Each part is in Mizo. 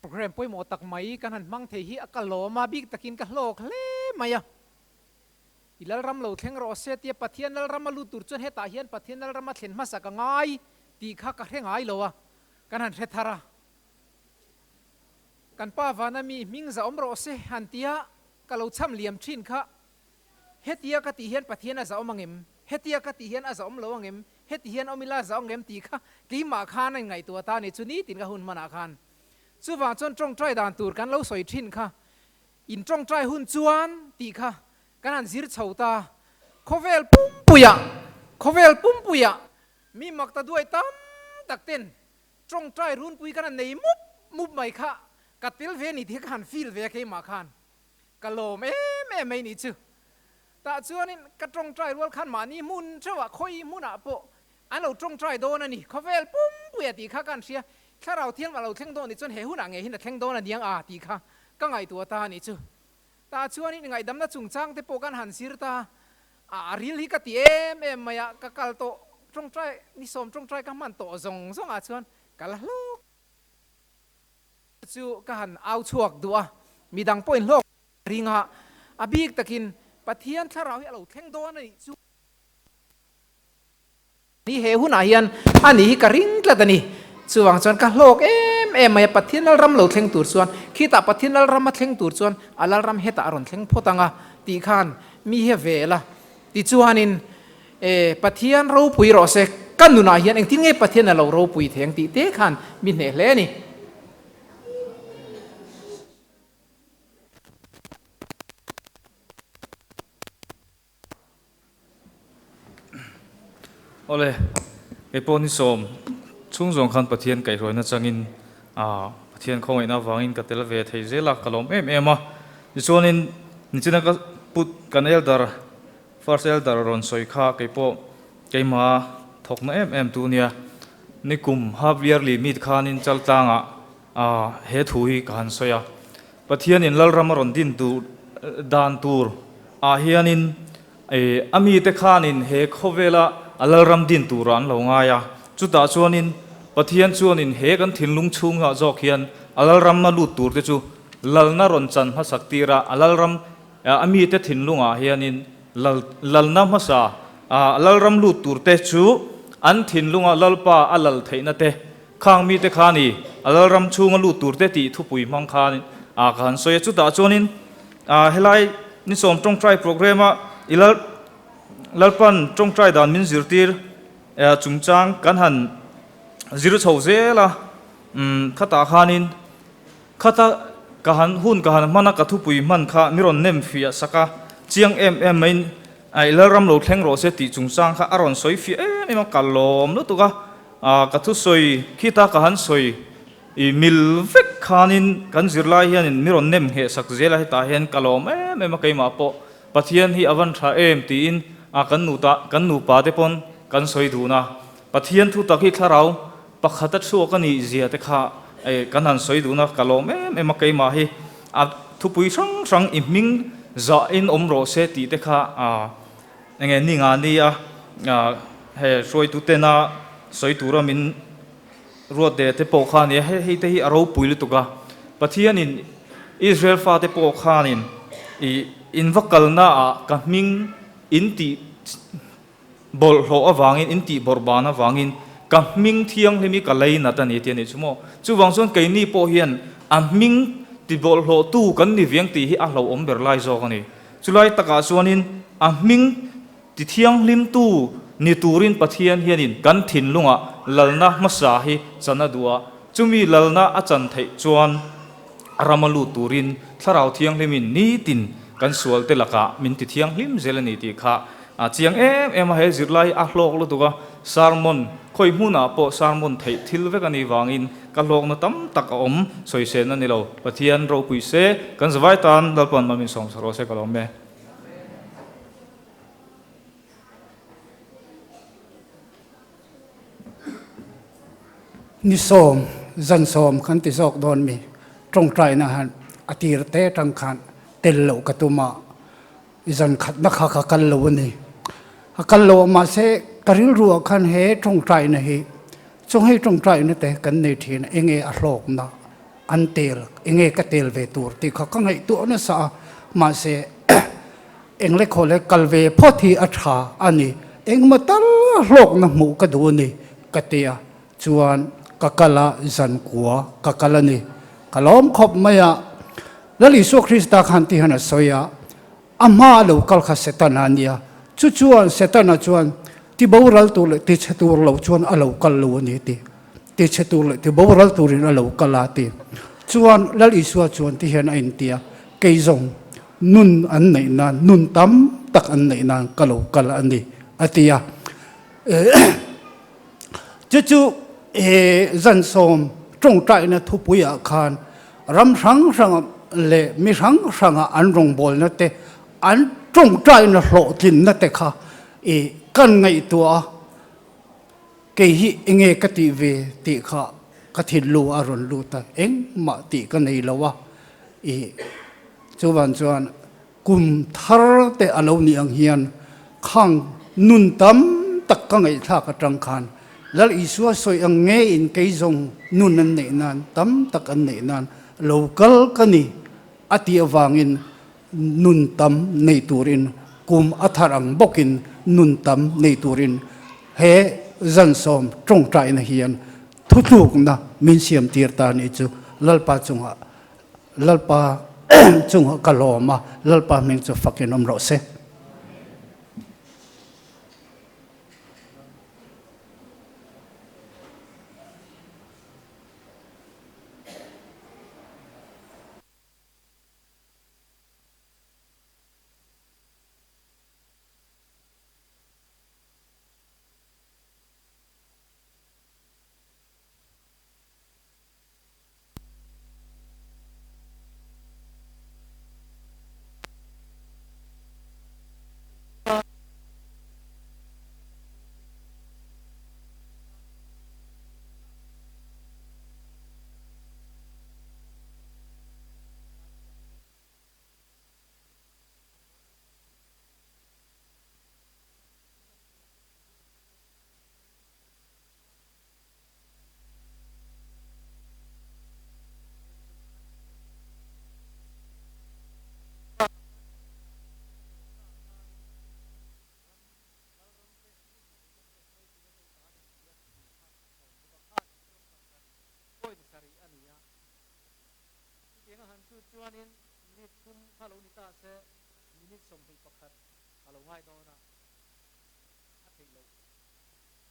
Program pawimawh tak mai kan han hmang thei hi a ka lawm a, bik takin ka hlawk hle mai a. I Lalram lo thleng rawh se tia Pathian Lalram a lut tur chuan hetah hian Pathian Lalram a thlen hmasa ka ngai tih kha ka hre ngai lo a, kan han hre thar a. Kan pa vana mi hming za awm rawh se han tia ka lo cham liam thin kha hetia ka tih hian Pathian a za awm angem? Hetia ka tih hian a za awm lo angem? Heti hian awm ila za awm angem tih kha keimah khan a inngaihtuah ta a ni chu nitin ka hun hmanah khan. Chuvang chuan tawngtai dan tur kan lo sawi thin kha In tawngtai hun chuan tih kha kan han zir chho ta. Khawvel pumpuiah, khawvel pumpuiah mi mak ta duai tam tak ten tawngtai runpui kan han nei mup mup mai kha ka tel ve ni tih kha ka han feel ve a keimah khan ka lawm em em mai nih chu. Tah chuanin ka tawngtai rual khan mahni hmun theuhah khawi hmunah pawh an lo tawngtai dawn a ni. Khawvel pumpuia tih kha ka han hria. Thlarau thiang a lo thleng dawn nih chuan he hunah ngei hin a thleng dawn a niang a tih kha ka ngaihtuah ta a nih chu. Tah chuanin ngaihdamna chungchang te pawh kan han zir ta a, a ril hi ka ti em em mai a, ka kal tawh tawngtai ni sawm tawngtai ka hman tawh zawng zawngah chuan ka la hlawk chu ka han au chhuak duh a, midang pawhin hlawk ring a, a bik takin Pathian thlarau hi a lo thleng dawn a nih chu. Ni he hunah hian a ni hi ka ring tlat a ni. Chuvang chuan ka hlawk em em mai a, Pathian Lalram lo thleng tur chuan, khitah Pathian Lalram a thleng tur chuan a Lalram hetah a rawn thleng phawt ang a tih khan mi hi a vel a. Tichuanin e Pathian ropui rawh se, ka nunah hian engtin nge Pathian a lo ropui thei ang tih te khan mi hneh hle a ni. Awle, kei pawh ni sawm chhung zawng khan Pathian kaihhruaina changin ah Pathian khawngaihna avangin ka tel ve thei zel a, ka lawm em em a. Tichuanin nichina ka put kan elder, first elder rawn sawi kha kei pawh keima thawkna em em tu nia. Nikum half yearly meet khanin Chaltlangah ah he thu hi ka han sawi a. Pathianin Lalram a rawn din tur dan tur ah hianin a mite khanin he khawvela a Lalram din turah an lo ngai a. Chutah chuanin Pathian chuanin he kan thinlung chhungah zawk hian a Lalram a lut tur te chu Lalna rawn chan hmasak tir a, a Lalram a mite thinlungah hianin Lal Lalna hmasa a Lalram lut tur te chu an thinlunga Lalpa a lal theihna te Khang mite kha ni, a lalram chhunga lut turte tih thupui hmang khan a ka han sawi a, chutah chuanin helai ni sawm tawngtai programme a i lal Lalpan tawngtai dan min zirtir chungchang kan han zir chho zel a, khatah khanin khata ka han hun ka han hman a ka thupui hman kha mi rawn nem fiah sak a, chiang em em maiin i lalram lo thleng rawh se tih chungchang kha a rawn sawi fiah em em a, ka lawm lutuk a. Ka thusawi khita ka han sawi i mil vek khanin kan zirlai hianin mi rawn nem ngheh sak zel a, hetah hian ka lawm em em a keimah pawh Pathian hi a van tha em tiin a kan nu ta kan nupa te pawn kan sawi dun a, Pathian thu tak hi thlarau pakhat a chhuak a nih zia te kha kan han sawi dun a, ka lawm em em a keimah hi a thupui hrang hrang i hming zah in awm rawh se tih te kha a. Enge ni nga nia he hruaitu tena sawi tura min ruat leh te pawh kha nia hei te hi a ropui lutuk a, Pathianin Israel fate pawh khanin ih in va kalna ah ka hming in tih bawlhhlawh avangin in tih bawrhban avangin ka hming thianghlim hi ka lei nat a ni tih a nih chu maw. Chuvang chuan keini pawh hian a hming ti bawlhhlawh tu kan ni viang tih hi a hlauhawm ber lai zawk a ni. Chulai takah chuanin a hming ti thianghlimtu ni turin Pathian hianin kan thinlungah lalna hmasa hi chan a duh a, chumi lalna a chan theih chuan rama lut turin Thlarau Thianghlimin nitin kan sualte lakah min ti thianghlim zel a ni tih kha a chiang em em a, he zirlai a hlawk lutuk a, sermon khawi hmunah pawh sermon theih thil vek a nih vangin Ka hlawkna tam tak a awm, sawisel a ni lo. Pathian ropui se, kan zavai tan Lalpan mal min sawm sak rawh se ka lawm e. Ni sawm, zan sawm kan ti zawk dawn mi, tawngtaina han a tir te tang khan tel loh ka tum a, zan khatna kha ka kal lo a ni. A kal lo a mahse ka rilru ah khan he tawngtaina hi Chaw hei tawngtaina te kan nei thin a, enge a hlawkna? an tel enge ka tel ve tur tih kha ka ngaihtuah nasa a, mahse engle khawle kal ve phawt hi a tha a ni, engmaw tal hlawkna hmuh ka duh a ni ka ti a, chuan ka kal a zankua ka kal a ni, ka lawm khawp mai a, Lal Isua Krista khan ti hian a sawi a, A hma a lo kal kha Setana a nia. Chu chuan Setana chuan ti boral tur leh ti chhe tur lo chuan a lo kal lo a ni ti. Ti chhe tur leh ti boral turin a lo kal a ti. Chuan Lal Isua chuan ti hian a inti a, Kei zawng nun an neih nan, nun tam tak an neih nan ka lo kal a ni a ti a. Chu chu he zansawm tawngtaina thupuiah khan ram hrang hranga leh mi hrang hranga an rawngbawlna te, an tawngtaina hlawhtlinna te kha i kan ngaihtuah a, kei hi enge ka tih ve tih kha ka thinlu a rawn lut a, engmah tih ka nei lo a, i chuvan chuan Kum thar te a lo nih ang hian khang nun tam tak ka ngaihthlak atang khan Lal Isua sawi ang ngeiin kei zawng nun an neih nan tam tak an neih nan lo kal ka ni a tih avangin nun tam nei turin kum a thar ang bawkin nun tam nei turin he zansawm tawngtaina hian thutlukna min siam tir ta ni chu Lalpa chungah Lalpa chungah ka lawm a, Lalpa hming chu fakin awm rawh se.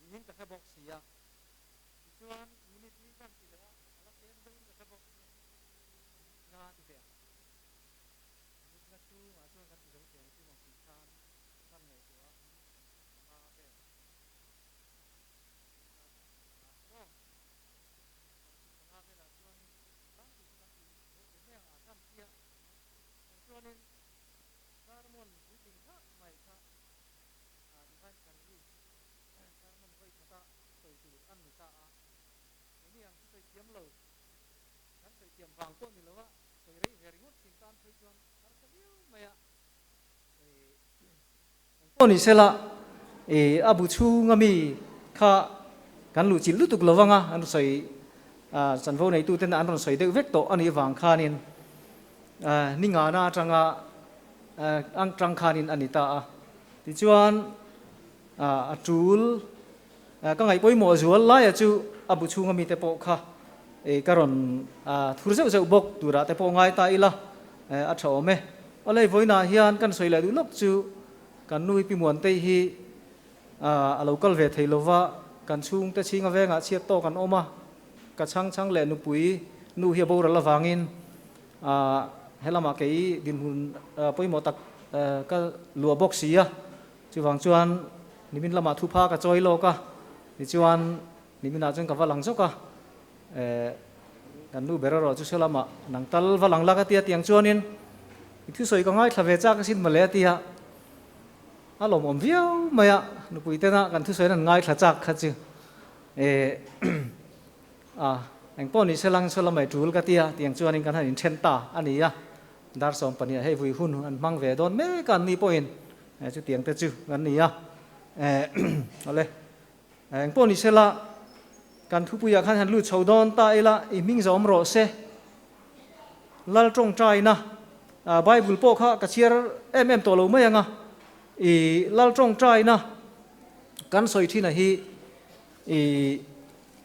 Niin ka hre bawk si a. Tichuan, minute li kan ti leh a, a la tlem deuhin ka hre bawk si a, minute nga ti teh ang. Minute nga chhungah chuan kan ti zo thei ang chu maw tih khan kan ngaihtuah a, minute 15 vel. Dar 15 maw? 15 velah chuanin tlangpui chu kan ti zo thei mai ang a, kan tia. Chuanin sermon puitling thak mai kha Divine Family sermon vawi khata sawi tur an ni ta a, keini ang thusawi thiam lo, kan sawi thiam vang pawh ni lo a, sawi rei ve ringawt thin tan phei chuan harsa viau mai a. Eng pawh ni sela, a bu chhunga mi kha kan luh chilh lutuk lo vang a, an sawi chanvo neituten an rawn sawi deuh vek tawh a nih vang khanin ni ngana atanga ang tang khanin a ni ta a. Tichuan a tul ka ngaih pawimawh zual laia chu a bu chhunga mite pawh kha ka rawn thur zeuh zeuh bawk turah te pawh ngai ta ila a tha awm e. Awlei vawiinah hian kan sawi leh duh lawk chu kan nu Pi Muantei hi a lo kal ve thei lova, kan chhungte chhinga vengah chhiat tawk an awm a, ka chhang chhang leh nupui nu hi a boral avangin Helamah kei dinhmun pawimawh tak ka luah bawk si a, chuvang chuan nimin lamah thupha ka chawi lawk a, tichuan niminah chuan ka va lang zawk a, kan nu ber erawh chu saw lamah nang tal va lang la ka ti a, tiang chuanin i thusawi ka ngaithla ve chak asin mawle a ti a, a lawmawm viau mai a, nupui tena kan thusawiin an ngaithla chak kha chu. A, eng pawh ni se lang saw lamah i tul ka ti a, tiang chuanin kan han inthen ta a ni a, dar 12 hei vui hun an hmang ve dawn mek a, anni pawhin chutiang te chu kan ni a, awle, eng pawh ni se la kan thupuiah khan han lut chho dawn ta ila, i hming zawm rawh se. Lal tawngtaina Bible pawh kha ka chhiar em em tawh lo mai ang a, i Lal tawngtaina kan sawi thin a hi i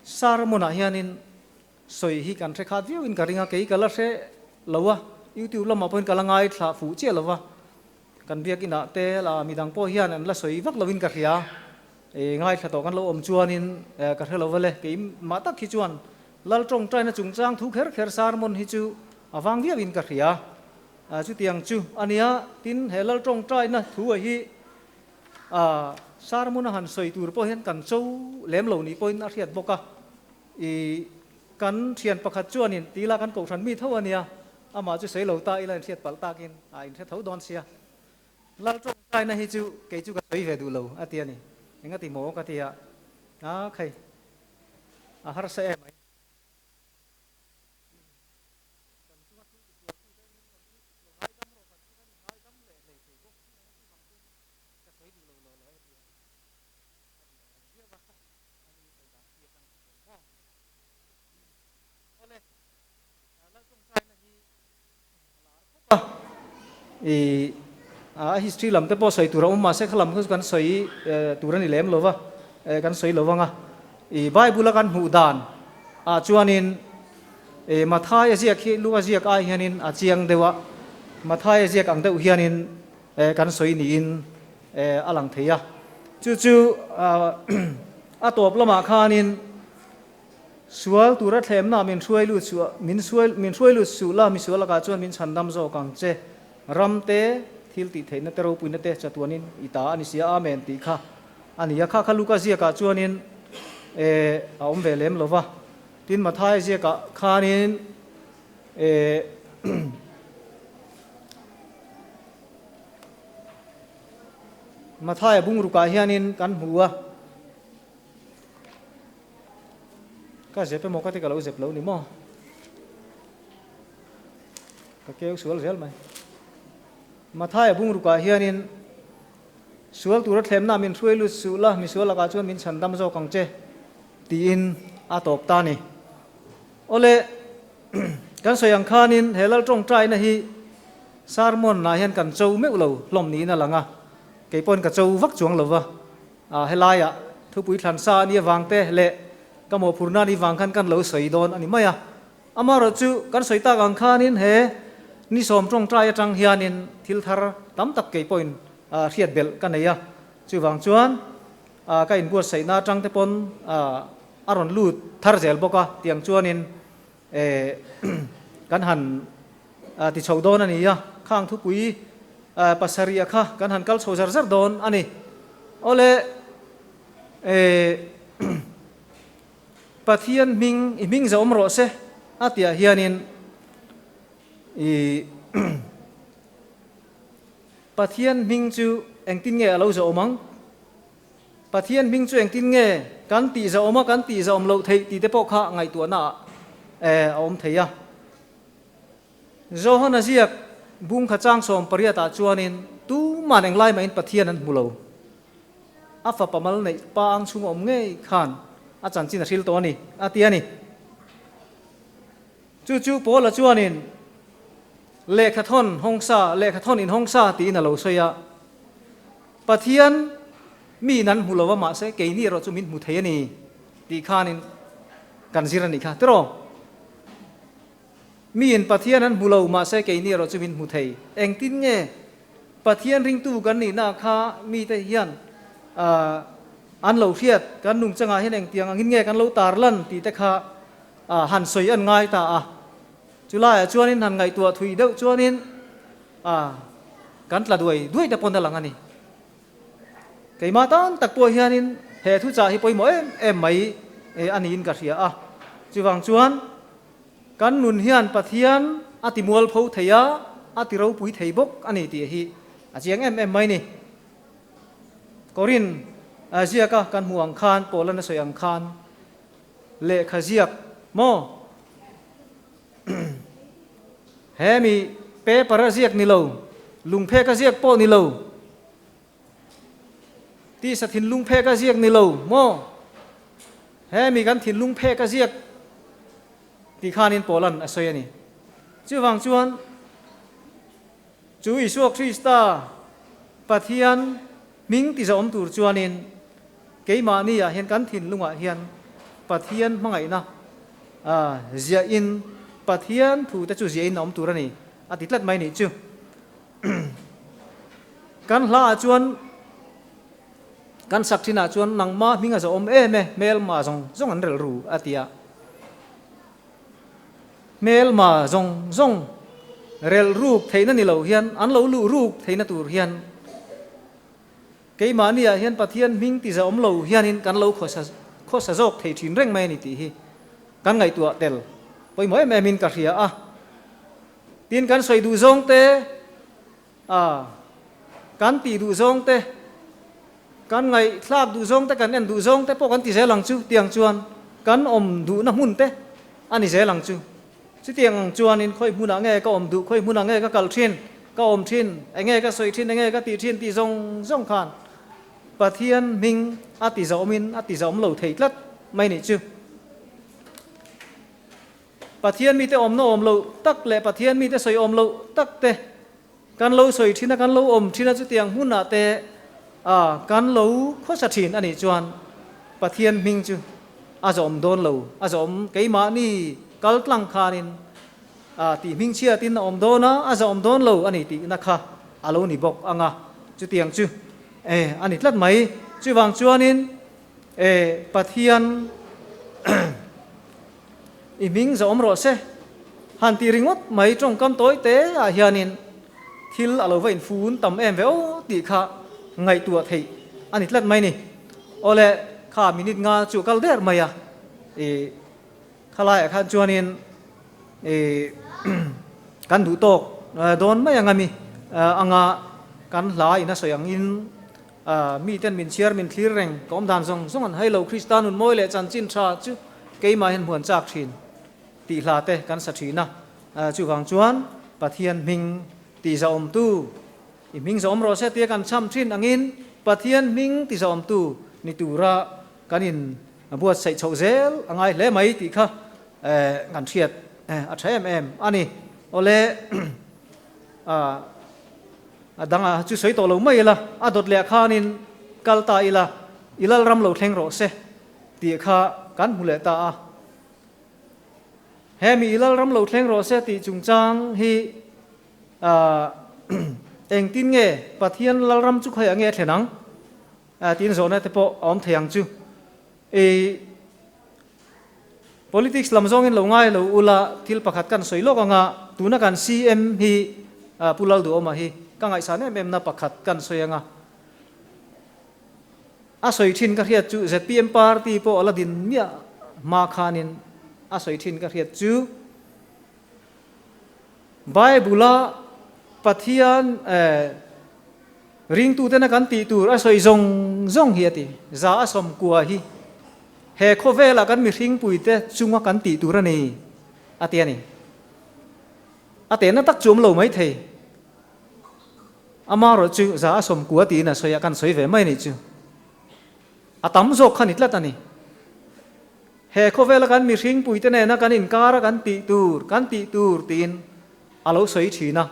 sermon ah hianin sawi hi kan hre khat viau in ka ring a, kei ka la hre lo a, YouTube lamah pawhin ka la ngaithla fuh chiah lo va, kan biakin ah te la midang pawh hian an la sawi vak lo in ka hria, i ngaithla tawh kan lo awm chuanin ka hre lo va le, keimah tak hi chuan Lal tawngtaina chungchang thu kher kher sermon hi chu a vang viau in ka hria. Chutiang chu a nia, tin he Lal tawngtaina thu a hi sermon a han sawi tur pawh hian kan cho lem lo nih pawhin a hriat bawk a. I kan thian pakhat chuanin tila kan kohhran mi tho a nia, amah chu sawi lo ta ila inhriat palh takin a inhre tho dawn sia. Lal tawngtaina hi chu kei chu ka sawi ve duh lo a ti a ni. Engati maw ka ti a, a khai. A harsa em ai. Kan chunga thil tisual tute engin kan thil tisual ngaidam rawh kan tih khan i ngaidam leh hlei thei bawk si lo a, chuvang chuan ka sawi duh lo lo lo e tia a duh ang reng viau a, ani sawi dan chi atang ka sawi maw. Awle, Laltawngtaina hi a lar khawp a, i a history lam te pawh sawi tur a awm mahse kha lam kha chu kan sawi tur a ni lem lo va, kan sawi lo vang a. I Bible a kan hmuh dan ah chuanin i Mathai a ziak hi Luka ziak ai hianin a chiang deuh a, Mathai a ziak ang deuh hianin kan sawi niin a lang thei a. Chu chu a tawp lamah khanin Sual tura thlemna min hruai lut suh min suai min hruai lut suh la, misual lakah chuan min chhandam zawk ang che. Ram te, thil tih theihna te ropuina te chatuanin i ta a ni sia, Amen tih kha a ni a. Kha kha Luka ziakah chuanin eh a awm ve lem lo va. Tin Mathaia ziakah khanin eh Mathaia bungrukah hianin kan hmu a. Ka zep emaw ka ti ka lo zep lo ni maw? Ka keu sual zel mai. Mathaia bungrukah hianin sual tura thlemna min hruai lut suh la, misual lakah chuan min chhandam zawk ang che tiin a tawp ta a ni. Awle, kan sawi ang khanin he lal tawngtaina hi sermon ah hian kan cho meuh lo hlawm niin a lang a, kei pawhin ka cho vak chuang lo va. A helaiah thupui thlan sa a nih avang te leh ka mawhphurna a nih vang khan kan lo sawi dawn a ni mai a. Amaherawhchu kan sawi tak ang khanin he ni sawm tawngtai atang hianin thil thar tam tak kei pawhin hriat belh ka nei a. Chuvang chuan ka inbuatsaihna atang te pawn a rawn lut thar zel bawk a, tiang chuanin kan han ti chho dawn a ni a, khang thupui pasarih kha kan han kal chho zar zar dawn a ni. Awle Pathian hming i hming zauh awm rawh se a tihah hianin i Pathian hming chu engtin nge a lo zauh awm ang? Pathian hming chu engtin nge kan tih zauh awm a, kan tih zauh awm loh theih tih te pawh kha ngaihtuahna ah a awm thei a. Johana ziak bung kha chang 18 ah chuanin tuman englai mahin Pathian an hmu lo. A fapa mal neih pa ang chhung awm ngei khan a chanchin a hril tawh a ni, a ti a ni. Chu chu Paula chuanin lehkhathawn hawngsa, lehkhathawn inhawngsa tiin a lo sawi a. Pathian miin an hmu lo va mahse keini erawh chu min hmu thei a ni tih khanin kan zir a nih kha. Tiraw? Miin Pathian an hmu lo mahse keini erawh chu min hmu thei. Engtin nge Pathian ringtu kan nihna kha mite hian an lo hriat, kan nungchangah hian engtiang angin nge kan lo tarlan tih te kha han sawi an ngai ta a. Chulaiah chuanin han ngaihtuah thui deuh chuanin kan tla duai duai te pawn a lang a ni. Keimah tan tak pawh hianin he thuchah hi pawimawh em em mai a niin ka hria a. Chuvang chuan kan nun hian Pathian a ti mualpho thei a, a ti ropui thei bawk a ni tih hi a chiang em em mai ni. Korin ziaka kan hmuh ang khan, Paula na sawi ang khan lehkha ziak maw? He mi paper a ziak ni lo, lungphek a ziak pawh ni lo, tisa thinlung phek a ziak ni lo maw? He mi kan thinlung phek a ziak tih khanin Paulan a sawi a ni. Chuvang chuan chu Isua Krista Pathian hming tizawm tur chuanin keimahni ah hian kan thinlungah hian Pathian hmangaihna ziahin Pathian thu te chu ziahin a awm tur a ni a ti tlat mai nih chu. Kan hla ah chuan kan sak thinah chuan nangma hming a zawhawm em e, hmelma zawng zawng an relh ru a ti a. Hmelma zawng zawng relh ruk theihna ni lo hian an lo luh ruk theihna tur hian keimahni ah hian Pathian hming ti zahawm lo hianin kan lo khawsa khawsa zawk thei thin reng mai a ni tih hi kan ngaihtuah tel pawimawh em em in ka hria a. Tin kan sawi duh zawng te, a kan tih duh zawng te, kan ngaihthlak duh zawng te, kan en duh zawng te pawh kan ti zel ang chu tiang chuan kan awm duhna hmun te a ni zel ang chu. Chutiang ang chuanin khawi hmunah nge ka awm duh, khawi hmunah nge ka kal thin, ka awm thin, enge ka sawi thin, enge ka tih thin tih zawng zawng khan Pathian hming a ti zahawmin a ti zahawm lo thei tlat mai nih chu. Pathian mite awmna awm loh tak leh Pathian mite sawi awm loh tak te kan lo sawi thin a, kan lo awm thin a, chutiang hmunah te a kan lo khawsa thin a nih chuan Pathian hming chu a zawm dawn lo, a zawm keimahni kal tlang khanin a tih hming chhiatin a awm dawn a, a zawm dawn lo a ni tihna kha a lo ni bawk ang a, chutiang chu e a ni tlat mai. Chuvang chuanin e Pathian I hming zawm rawh se. Han tih ringawt mai tawngkam tawi te ah hianin thil a lo va infun tam em ve aw tih kha ngaihtuah theih a ni tlat mai ni. Awle kha minute nga chu kal der mai a, i khalaiah khan chuanin i kan duh tawk dawn mai ang ami anga kan hla in a sawi angin Miten min chhiar min thlir reng, ka awm dan zawng zawng an hai lo, Krista nun mawi leh chanchin tha chu keimah hian hmuan chak thin tih hla te kan sa thin a. Chuvang chuan Pathian hming tih zahawmtu, i hming zahawm rawh se tia kan cham thin angin Pathian hming ti zahawmtu ni tura kan in buatsaih chhoh zel a ngai hle mai tih kha kan hriat a tha em em a ni. Awle. A dangah chu sawi tawh lo mai ila, a dawt leh khanin kal ta ila, i lal ram lo thleng rawh se tih kha kan hmu leh ta a. Hemi i lal ram lo thleng rawh se tih chungchang hi engtin nge Pathian lal ram chu khawiah nge a thlen ang tiin zawhna te pawh a awm thei ang chu. I Politics lam zawngin lo ngai lo ula, thil pakhat kan sawi lawk anga, tuna kan CM hi Pu Lalduhawma hi ka ngaihsan em em na pakhat kan sawi anga, a sawi thin ka hriat chu zpm party pawh a la din miah hma khanin a sawi thin ka hriat chu Bible-a Pathian ringtutena kan tih tur a sawi zawng zawng hi a ti, za a sawmkua hi He khawvelah kan mihringpuite chunga kan tih tur a ni, a ti a ni. A tehna tak chu awm lo mai thei. Amaherawh chu za a sawmkua tiin a sawi a, kan sawi ve mai a nih chu. A tam zawk kha ni tlat a ni. He khawvela kan mihringpuite nena kan inkara kan tih tur, kan tih tur tiin a lo sawi thin a.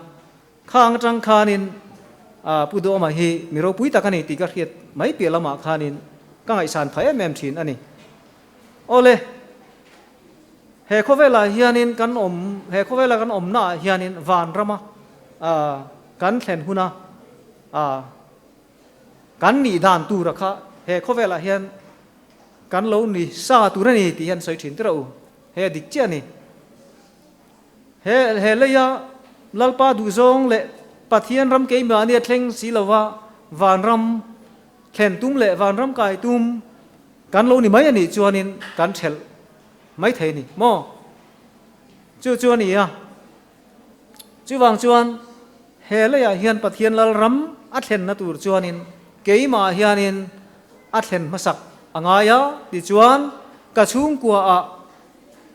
Khang atang khanin Pu Duhawma hi mi ropui tak a ni tih ka hriat mai piah lamah khanin ka ngaihsan phah em em thin a ni. Awle, he khawvelah hianin kan awm, he khawvela kan awmnaah hianin vanrama kan thlen huna kan nih dan tura kha he khawvelah hian kan lo ni sa tur a ni tih hian sawi thin tirh u, he a dik chiah a ni. He he leia Lalpa duhzawng leh Pathian ram keimahni a thleng si lova vanram thlen tum leh vanram kai tum kan lo ni mai a nih chuanin kan thelh mai thei a ni maw? Chu chu a ni a. Chuvang chuan he leiah hian Pathian Lalram a thlenna tur chuanin keimah hianin a thlen hmasak a ngai a, tichuan ka chhungkuaah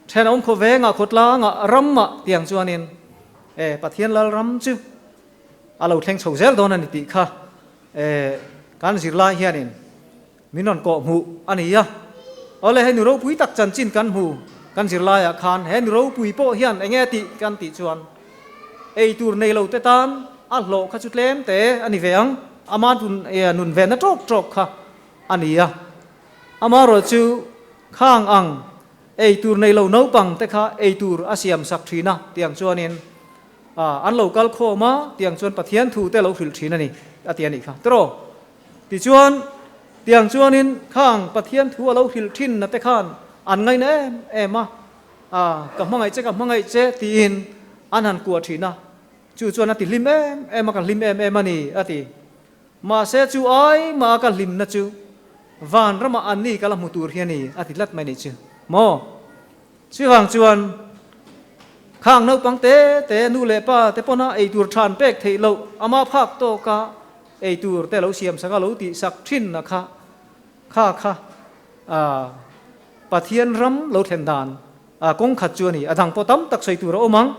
Thenawm khawvengah, khawtlangah, ramah tiang chuanin e Pathian Lalram chu a lo thleng chho zel dawn a ni tih kha e kan zirlai hianin min rawn kawh hmuh a ni a. Awle hei nu ropui tak chanchin kan hmu, Kan zirlaiah khan he mi ropui pawh hian enge tih kan tih chuan ei tur nei lo te tan a hlawh kha chu tlem te a ni ve ang, ama nun venna tawk tawk kha a ni a. Amaherawhchu khang ang ei tur nei lo naupang te kha ei tur a siam sak thin a tiang chuanin an lo kal khawm a tiang chuan Pathian thu te lo hrilh thin a ni a ti a nih kha tiraw. Tichuan, tiang chuanin khang Pathian thu a lo hrilh thin na te khan an ngaina em em a, A, ka hmangaih che, ka hmangaih che tiin an han kuah thin a, chu chuan a ti hlim em em a, ka hlim em em a ni, a ti. Mahse chu ai mah a ka hlimna chu van ramah an ni ka la hmu tur hi a ni, a ti tlat mai nih chu maw? Chuvang chuan khang naupang te te nu leh pa te pawna eitur than pek theih loh ama phak tawka eitur te lo siam sak a lo tih sak thin na kha kha kha Pathian ram lo thlen dan kawng khat chu a ni. A dang pawh tam tak sawi tur a awm ang.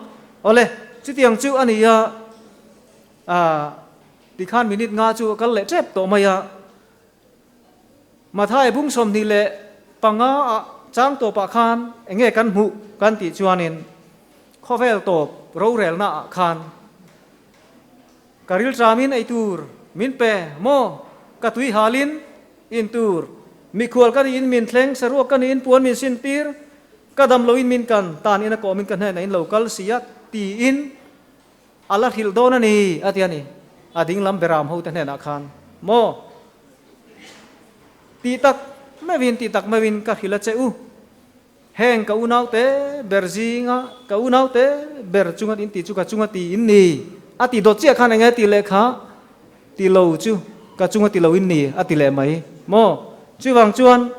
Awle, chutiang chu a ni a, tikhan minute nga chu a kal leh tep tawh mai a. Mathai bung 25 ah chang tawpah khan enge kan hmuh kan tih chuanin khawvel tawp rorelna ah khan ka rilṭamin ei tur min pe maw, ka tui halin in tur, mikhual ka niin min thleng, saruak ka niin puan min sin tir, ka dam loin min kan tan in a kawmin ka hnenah in lo kal si a tiin A la hrilh dawn a ni, a ti a ni. A dinglam beram hote hnenah khan, Maw? Tih tak meuhin, tih tak meuhin ka hrilh a che u. Heng ka unaute ber zinga ka unaute ber chunga in tih chu ka chunga ti in ni, a ti dawt chiah khan enge ti leh kha ti lo chu ka chunga ti lo in ni, a ti leh mai. Maw? Chuvang chuan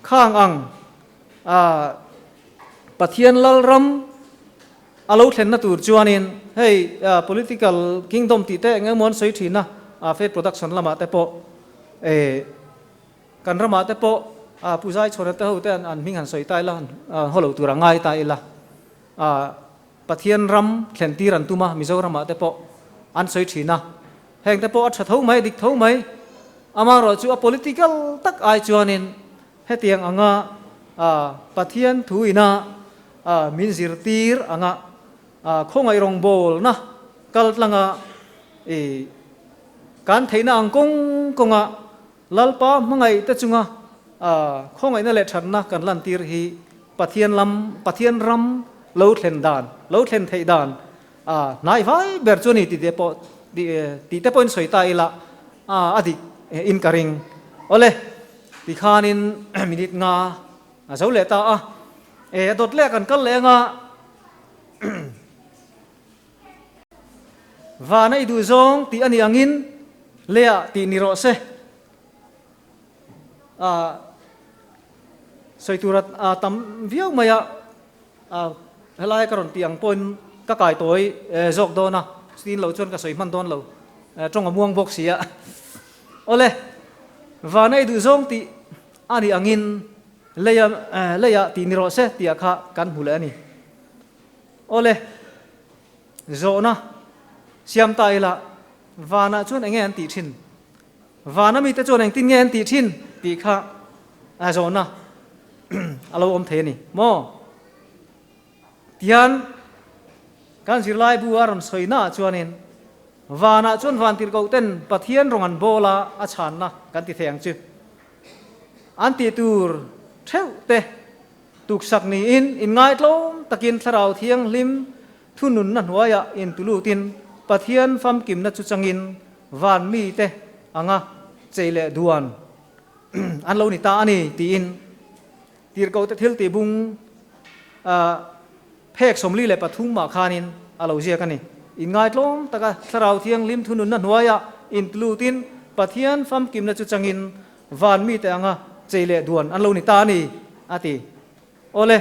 khang ang a Pathian Lalram A lo thlenna tur chuanin hei political kingdom tih te eng emaw an sawi thin a, faith production lamah te pawh kan ramah te pawh Pu Zaichhawna te ho te an hming han sawi ta ila, haw lo tur a ngai ta ila, Pathian ram thlen tir an tum a, Mizoramah te pawh an sawi thin a, heng te pawh a tha tho mai, dik tho mai, amaherawhchu a political tak ai chuanin Hetiang anga Pathian thu ina min zirtir anga khawngaih rawngbawlna kal tlanga kan theihna ang kawng kawnga Lalpa hmangaih te chunga khawngaihna leh thatna kan lantir hi Pathian lam, Pathian ram lo thlen dan, lo thlen theih dan hnai vai ber chu a ni tih te pawh tih te pawhin sawi ta ila a dik in ka ring. Awle. Tikhanin minute nga a zo leh ta a, e a dawt leh kan kal leh anga vana i duh zawng tih a nih angin leiah tih ni rawh se. A sawi tur a tam viau mai a, helai ka rawn tih ang pawhin ka kai tawi zawk dawn a, chutin lo chuan ka sawi hman dawn lo, tawng a muang bawk si a. Awle, van ei duh zawng tih a nih angin leia leiah tih ni rawh se tih ah kha kan hmu leh a ni. Awle, zawhna siam ta ila vanah chuan enge an tih thin? Vana mite chuan engtin nge an tih thin tih kha zawhna a lo awm thei a ni maw? Tihian kan zirlai bu a rawn sawi naah chuanin vanah chuan vantirhkoh ten Pathian rawng an bawl a, a chhanna kan ti thei ang chu. An tih tur theuh te tuksak niin inngaitlawm takin Thlarau Thianghlim thununna hnuaiah intulutin Pathian famkimna chu changin van mite anga chei leh duan an lo ni ta a ni tiin Tirhkohte thil tih bung phek 43 mah khanin a lo ziak a ni. Inngaitlawm taka Thlarau Thianghlim thununna hnuaiah intlutin Pathian famkimna chu changin van mite anga chei leh duan an lo ni ta a ni, a ti. Awle,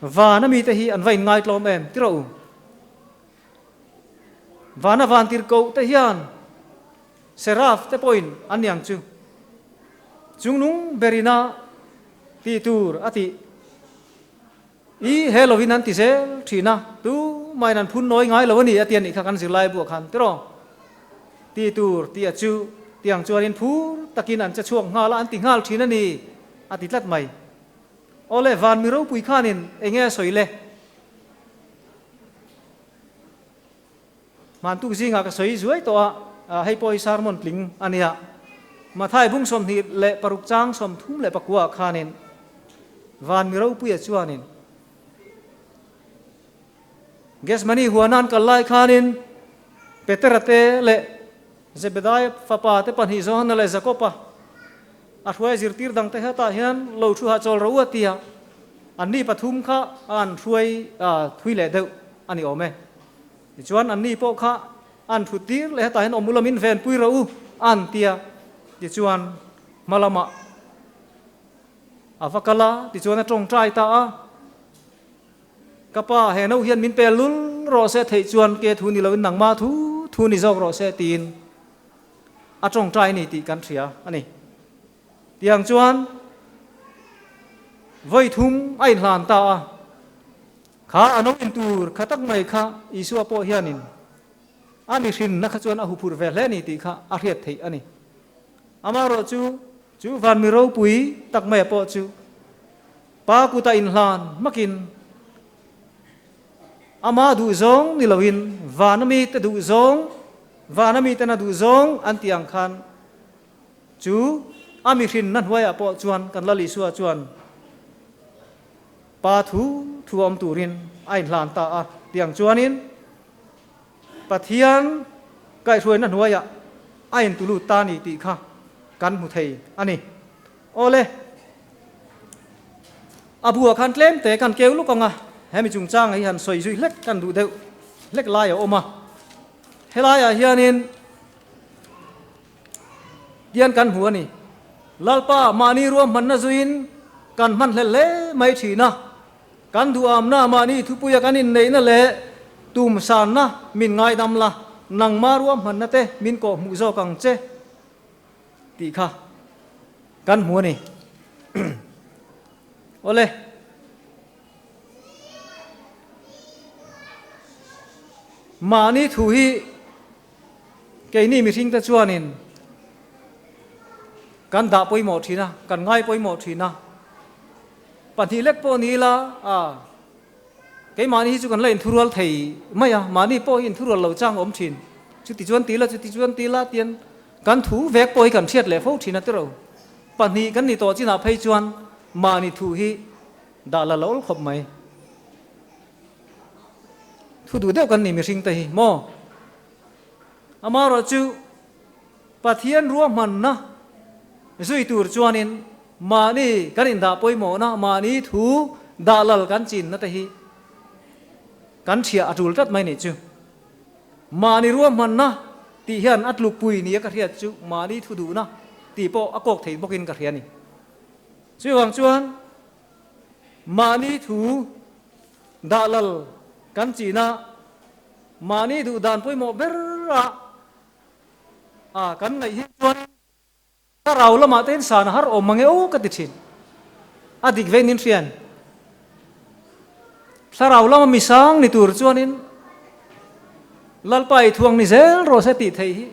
vana mite hi an va inngaitlawm em ti rawh u. Vana van tirhkohte hian Seraph te pawhin an ni ang chu. Chungnung berina tih tur a tih i he lovin an ti zel thin a, tumahin an phun nawi ngai lo a ni a ti a nih kha kan zirlai buah khan tiraw. Tih tur tih a chu tiang chuanin phur takin an che chhuak nghal a, an ti nghal thin a ni a ti tlat mai. Awle, van mi ropui khanin enge a sawi le? Hmantuk zingah ka sawi zuai tawh a, hei pawh hi sermon tling a nia. Mathai bung 26 chang 39 ah khanin van mi ropuia chuanin Gethsemane huana an kal lai khanin Petera te leh Zebedai fapa te pahnih Johana leh Jakoba a hruai zirtir dangte hetah hian lo thu hahchawl ro a tia anni pathum kha a an hruai thui leh deuh a ni awm e. Tichuan anni pawh kha an thut tir leh hetah hian awm ula min venpui ro u an tia tichuan hma lamah a va kal a tichuan a tawngtai ta a. Ka pa, he no hian min pel lul rawh se, theih chuan ke thu ni loin nangmah thu thu ni zawk rawh se tiin a tawngtai a ni tih kan hria a ni. Tiang chuan vawi thum a inhlan ta a, kha a no in tur kha tak mai kha Isua pawh hianin a mihrinna kha chuan a huphurh ve hle a ni tih kha a hriat theih a ni. Amaherawhchu chu van mi ropui tak maia pawh chu Pa kuta inhlan hmakin ama duhzawng ni loin vana mite duhzawng, vana mitena duhzawng an tih ang khan chu a mihrinna hnuaiah pawh chuan kan Lal Isua chuan Pa thu thu awm turin a inhlan ta a tih ang chuanin Pathian kaihhruaina hnuaiah a intulut ta ni tih kha kan hmu thei a ni. Awle, a buah khan tlem te kan keu luk ang a, hemi chungchang hi han sawi zui hlek kan duh deuh hlek lai a awm a. Helaiah hianin tian kan hmu a ni. Lalpa mahni ruahmanna zuiin kan hman hlel hle mai thin a, kan duhamna mahni thupuia kan inneihna leh tumsanna min ngaidam la, nangma ruahmanna te min kawhhmuh zawk ang che. Tih kha kan hmu a ni. Awle. Mahni thu hi keini mihringte chuanin kan dah pawimawh thin a, kan ngai pawimawh thin a. Pahnih lek pawh ni ila a keimahni hi chu kan la inthurual thei mai a, mahni pawh hi inthurual lo chang a awm thin. Chuti chuan ti ila, chuti chuan ti ila tian Kan thu vek pawh hi kan hriat leh fo thin a tiro. Pahnih kan ni tawh chinah phei chuan mahni thu hi dah la lo khawp mai. Thu duh deuh kan ni mihring te hi maw? Amaherawh chu Pathian ruahmanna zui tur chuanin mahni kan indah pawimawhna, mahni thu dah lal kan chinna te hi kan thiah a tul tlat mai nih chu. Mahni ruahmanna tih hian a tlukpui nia ka hriat chu mahni thu duhna tih pawh a kawk thei bawkin ka hria a ni. Chuvang chuan mahni thu dah lal kan china mahni duh dan pawimawh berah a kan ngaih hi chuan Thlarau lamah te hian san a har awm mange aw ka ti thin. A dik vein in hrian. Thlarau lama misang ni tur chuanin Lalpa i thuang ni zel rawh se tih theih hi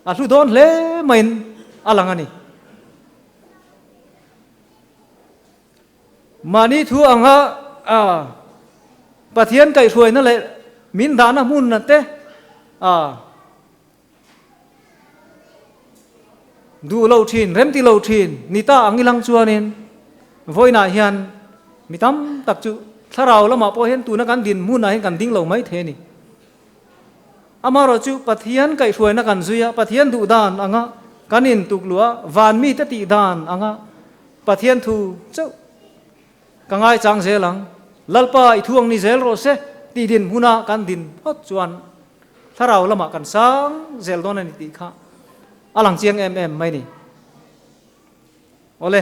a hlu dawn hle maiin a lang a ni. Mahni thu anga Pathian kaihhruaina leh min dahna hmunna te a Duh lo thin, rem ti lo thin ni ta ang ilang chuanin vawiinah hian mi tam tak chu thlarau lamah pawh hian tuna kan din hmunah hian kan ding lo mai thei a ni. Amaherawh chu Pathian kaihhruaina kan zui a, Pathian duh dan anga kan intukluh a, van mite tih dan anga Pathian thu chauh Ka ngaichang zel ang. Lalpa i thuang ni zel rawh se tih din hmuna kan din phawt chuan thlarau lamah kan sang zel dawn a ni tih kha a lang chiang em em mai ni. Awle,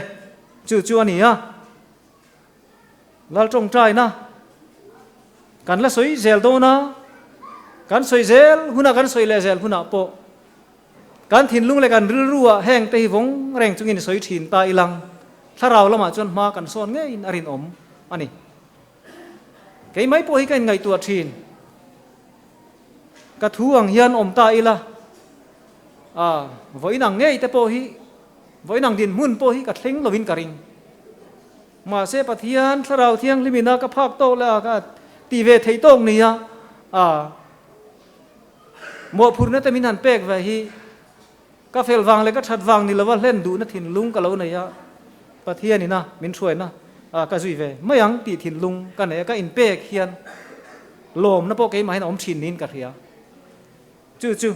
chu chu a ni a. Lal tawngtaina kan la sawi zel dawn a, kan sawi zel hunah kan sawi leh zel hunah pawh Kan thinlung leh kan rilruah heng te hi vawng reng chungin sawi thin ta ilang, thlarau lamah chuan hma kan sawn ngeiin a rinawm a ni. Kei mai pawh hi ka inngaihtuah thin. Ka thu ang hian awm ta ila, a, vawiin ang ngei te pawh hi Vawiin ang dinhmun pawh hi ka thleng lovin ka ring. Mahse Pathian Thlarau Thianghlimina ka phak tawk leh a ka ti ve thei tawk nia a mawhphurhna te min han pek ve hi ka fel vang leh ka that vang ni lova hlen duhna thinlung ka lo nei a, Pathianina min hruaina ka zui ve mai ang tih thinlung ka nei a, ka inpek hian lawmna pawh keimahin a awm thin niin ka hria. Chu chu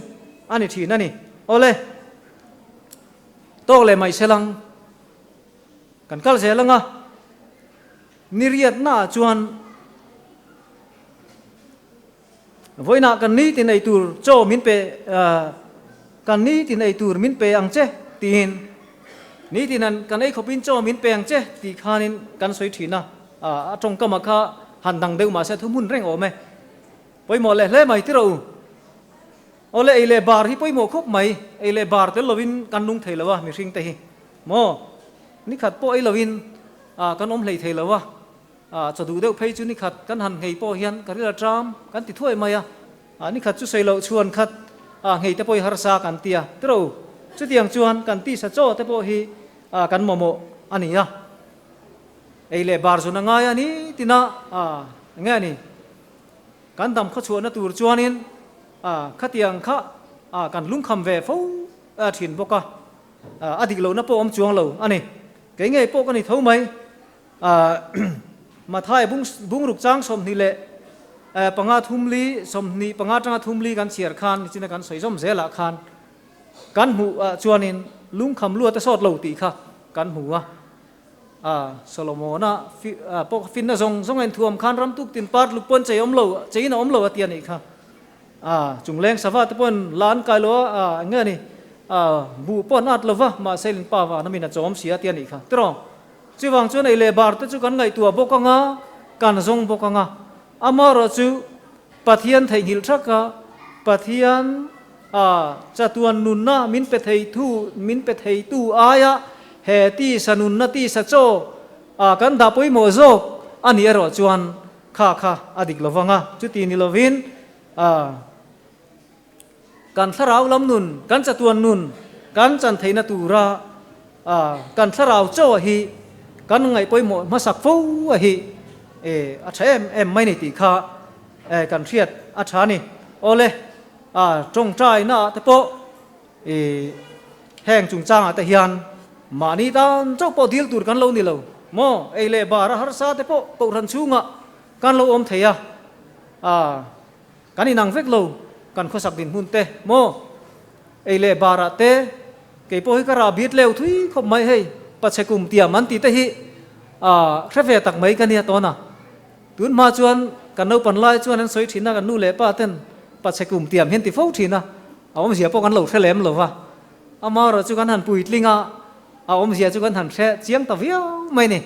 a ni thin a ni. Awle, tawk leh mai selang kan kal zel ang a, ni riatnaah chuan vawiinah kan ni tin ei tur chaw min pe kan ni tin ei tur min pe ang che tiin ni tin kan ei khawpin chaw min pe ang che tih khanin kan sawi thin a, a tawngkama kha han dang deuh mahse thu hmun reng awm e. Pawimawh leh hle mai tiraw u. Awle ei leh bar hi pawimawh khawp mai, ei leh bar tel lovin kan nung thei lo a mihring te hi maw? Nikhat pawh ei lovin ah kan awm hlei thei lo a, ah chaw duh deuh phei chu nikhat kan han nghei pawh hian ka ril a ṭam kan ti thuai mai a, ah nikhat chu sawi loh chhuan khat ah nghei te pawh hi harsa kan ti a tiraw u. Chutiang chuan kan tisa chaw te pawh hi ah kan mamawh a ni a, ei leh bar zun a ngai a ni tina ah enge a ni? Kan dam khawchhuahna tur chuanin khatiang kha kan lungkham ve fo thin bawk a, a dik lohna pawh awm chuang lo a ni. Kei ngei pawh ka ni tho mai. Mathai bungruk chang 25 thumli, 25 atanga thumli kan chhiar khan nichina kan sawi zawm zelah khan kan hmuh chuanin lungkham luat a sawt lo tih kha kan hmu a. A, Solomona pawh finna zawng zawng a inthuam khan ram tuk tin par tluk pawn chei awm lo, cheiin a awm lo a ti a nih kha. A, chungleng sava te pawhin la an kai lo a, a, eng nge a ni, a, buh pawh an at lo va, mahse in pa van a min a chawm si a ti a nih kha. Tiraw? Chuvang chuan ei leh bar te chu kan ngaihtuah bawk ang a, kan zawng bawk ang a. Amaherawh chu Pathian theihnghilh thak a, Pathian a chatuan nunna min pe thei thu, min pe thei tu aia he tisa nunna tisa chaw a kan dah pawimawh zawk a nih erawh chuan kha kha a dik lo vang a, chuti ni lovin a kan thlarau lam nun, kan chatuan nun kan chan theihna tura a kan thlarau chaw hi kan ngaih pawimawh hmasak fo a hi e a tha em em mai ni tih kha e kan hriat a tha a ni. Awle. A tawngtaina ah te pawh i heng chungchangah te hian mahni tan chauh pawh dil tur kan lo ni lo maw? Ei leh bar a harsa te pawh kohhran chhungah kan lo awm thei a, a kan inang vek lo kan khawsak dinhmun te maw? Ei leh bar ah te kei pawh hi ka rah bit leu thui khawp mai hei pachhe kum tiam an tih te hi a hre ve tak mai ka nia tawn a. Tun hma chuan kan naupan lai chuan an sawi thin a, kan nu leh pa ten pachhe kum tiam hian ti fo thin a, a awmzia pawh kan lo hre lem lo va. Amaherawh chu kan han puitling a, a awmzia chu kan han hre chiang ta viau mai ni.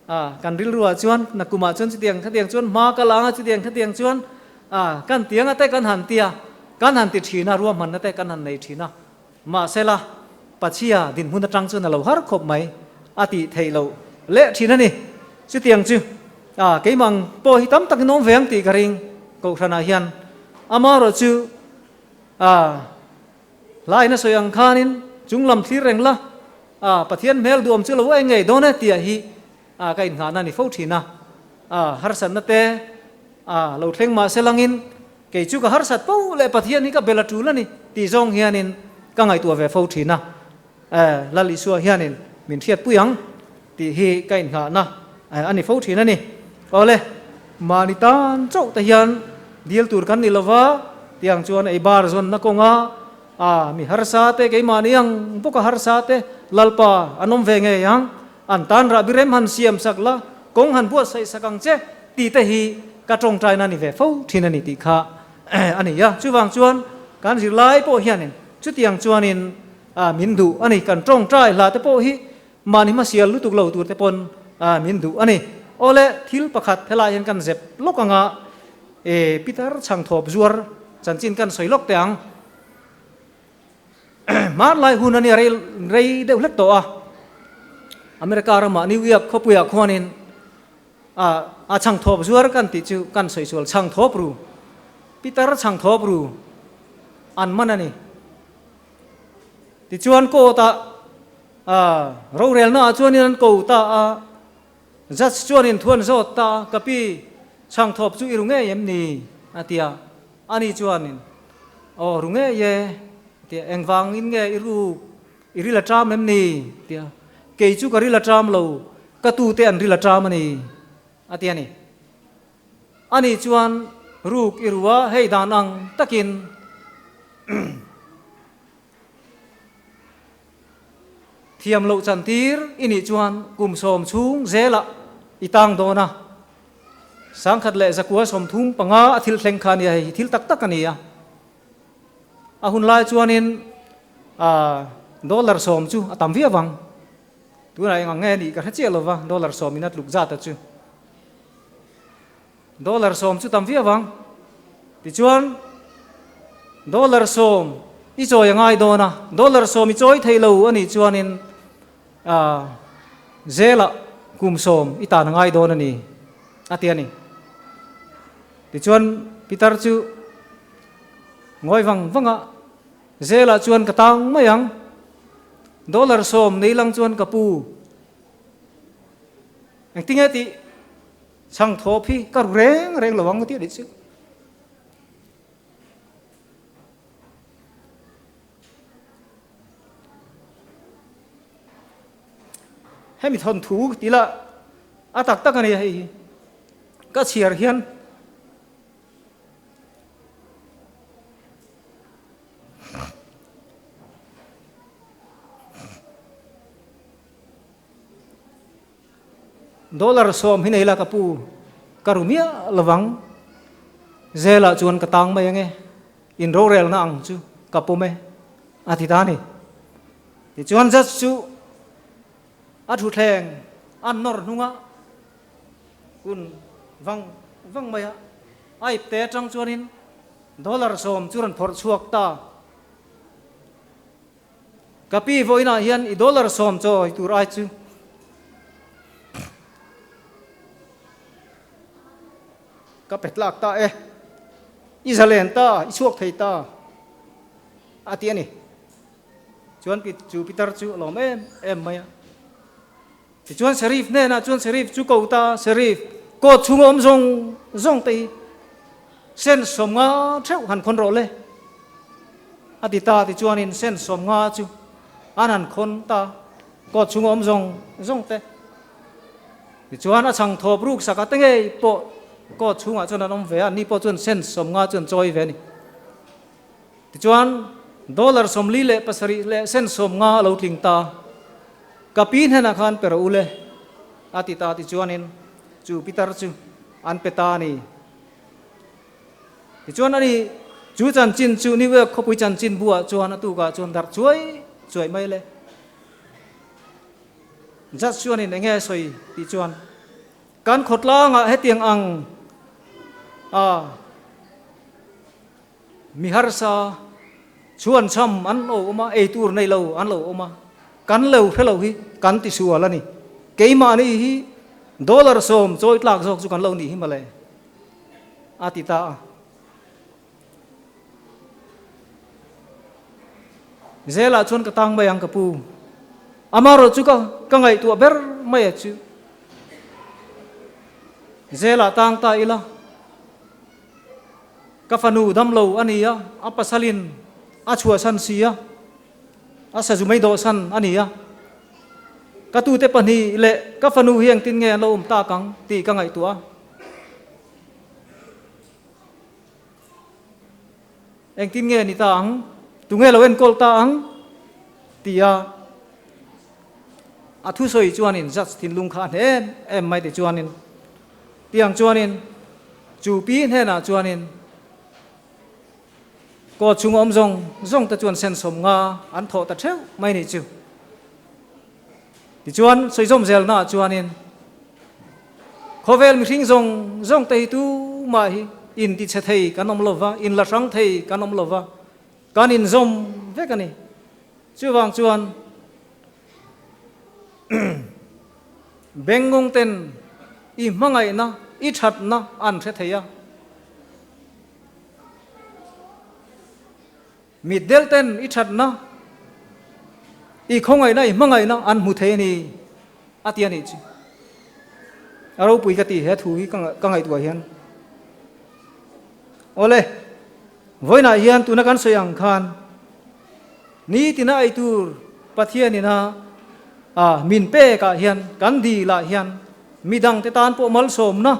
A, kan rilruah chuan nakumah chuan chutiang khatiang chuan hma ka la ang a, chutiang khatiang chuan a, kan tiang a te kan han ti a, kan han ti thin a, ruahmanna te kan han nei thin a. Mahsela, Pachhia dinhmun atang chuan a lo har khawp mai a tih theih loh leh thin a ni. Chutiang chu a keimah pawh hi tam takin awm ve ang tih ka ring Kohhranah hian. Amaherawh chu a hlain a sawi ang khanin chung lam thlir reng la, a Pathian hmel duhawm chu lo eng ngei dawn e tih ah hi a ka innghahna a ni fo thin a. A harsatna te a lo thleng mahselangin Kei chu ka harsat po leh Pathian hi ka bel a tul a ni tih zawng hianin ka ngaihtuah ve fo thin a, eh, Lal Isua hianin min hriatpui ang tih hi ka innghahna a ni fo thin a ni. Awle, mahni tan chauh te hian dil tur kan ni lova, tiang chuan ei bar zawnna kawnga a mi harsa te keimahni ang bawka harsa te Lalpa an awm ve ngei ang, an tan rahbi rem han siam sak la, kawng han buatsaih sak ang che tih te hi ka tawngtaina ni ve fo thin a ni tih kha a ni a. Chuvang chuan kan zirlai pawh hianin chutiang chuanin min duh a ni. Kan tawngtai hla te pawh hi mahni hmasial lutuk lo tur te pawn min duh a ni. Awle, thil pakhat helai hian kan zep lawk anga e Peter chhangthawp zuar chanchin kan sawi lawk teh ang. Hmanlai hun a nia rei rei deuh hlek tawh a. America ramah New York khawpuiah khuanin a chhangthawp zuar kan tih chu kan sawi sual chhangthawp ru, Peter chhangthawp ru an man a ni. Tichuan court ah. A rorelnaah chuanin an ko ta a, judge chuanin thu an zawt ta a, Ka pi, chhangthawp chu i ru ngei em ni? a ti a. Ani chuanin, Aw, ru ngei e, a ti a. Engvangin nge i ruk? I ril a ṭam em ni? a ti a. Kei chu ka ril a ṭam lo, ka tute an ril a ṭam a ni, a ti a ni. Ani chuan ruk i ru a, hei dan ang takin Thiam loh chantir i nih chuan kum sawm chhung zelah i tang dawn a, 1935 a thil thleng kha a nia, hei hi thil tak tak a ni a. A hun lai chuanin dollar sawm chu a tam viau ang, tunah eng ang nge nih ka hre chiah lova, dollar sawm in a tluk zat a chu. Dollar sawm chu tam viau ang. Tichuan, dollar sawm i chawi a ngai dawn a, dollar sawm i chawi thei lo a nih chuanin zelah kum sawm i tan a ngai dawn a ni, a ti a ni. Tichuan, Peter chu ngawi vang vang a, zelah chuan ka tang mai ang, dollar sawm nei lang chuan ka pu, engtinge tih? Chhang thawp hi ka ru reng reng lo ang tih a nih chu. Hemi thawnthu ti la a tak tak a ni hei hi. Ka chhiar hian Dollar sawm hi nei la ka pu, ka ru miah lovang. Zelah chuan ka tang mai ange, in rorelna ang chu ka pawm e, a ti ta a ni. Tichuan judge chu a thutthleng a nawr hnunga kun vang vang mai a, a ipte atang chuanin dollar sawm chu rawn phawrh chhuak ta. Ka pi vawiinah hian i dollar sawm chawi tur ai chu ka pe tlak ta e, i zalen ta, i chhuak thei ta a ti a ni. Chuan chu Peter chu a lawm em em mai a. Tichuan Sheriff hnenah chuan Sheriff chu ko ta, Sheriff, court chhunga awm zawng zawng te hi sen 50 theuh han khawn rawh le, a ti ta. Tichuanin sen 50 chu an han khawn ta, court chhunga awm zawng zawng te. Tichuan a chhang thawp ruk sak a te ngei pawh court chhungah chuan an awm ve a, anni pawh chuan sen 50 chu an chawi ve a ni. Tichuan, dollar 47 leh sen 50 a lo tling ta. Ka pi hnenah khan pe rawh u le, a ti ta. Tichuanin chu pitar chu an pe ta a ni. Tichuan ani chu chanchin chu New York khawpui chanchin buah chuan a tukah chuan darh chuai chuai mai le. Judge chuanin eng nge sawi tih chuan, Kan khawtlangah hetiang ang a. Mi harsa chuan cham an lo awm a, ei tur nei lo an lo awm a, kan lo hre lo hi kan ti sual a ni. Keimahni hi dollar sawm chawi tlak zawk chu kan lo nih hi mawle, a ti ta a. Zelah chuan ka tang mai ang ka pu. Amaherawh chu ka ka ngaihtuah ber mai a chu. Zelah tang ta ila. Ka fanu damlo a ni a, a pasalin a chhuahsan si a, a sazu mai dawhsan a ni a. Ka tute pahnih leh ka fanu hi engtin nge an lo awm tak ang tih ka ngaihtuah a. Engtin nge ni ta ang? Tunge lo enkawl ta ang? Ti a, a thusawi chuanin judge thinlung kha a hne em em mai ti chuanin Tiang chuanin chu pi hnenah chuanin kaw chhung awm zawng zawng te chuan sen 50 an thawh ta theuh mai nih chu. Tichuan sawizawm zelnaah chuanin khawvel mihring zawng zawng te hi tumah hi intichhe thei kan awm lova, inla hrang thei kan awm lova, kan inzawm vek a ni. Chuvang chuan Bengngawng ten i hmangaihna, i thatna an hre thei a. Mitdel ten i thatna I khawngaihna i hmangaihna an hmu thei a ni a ti a nih chu. A ropui ka ti he thu hi ka ngaihtuah hian. Awle, vawiinah hian tuna kan sawi ang khan nitina ei tur Pathianin a a min pekah hian kan dilah hian midangte tan pawh malsawmna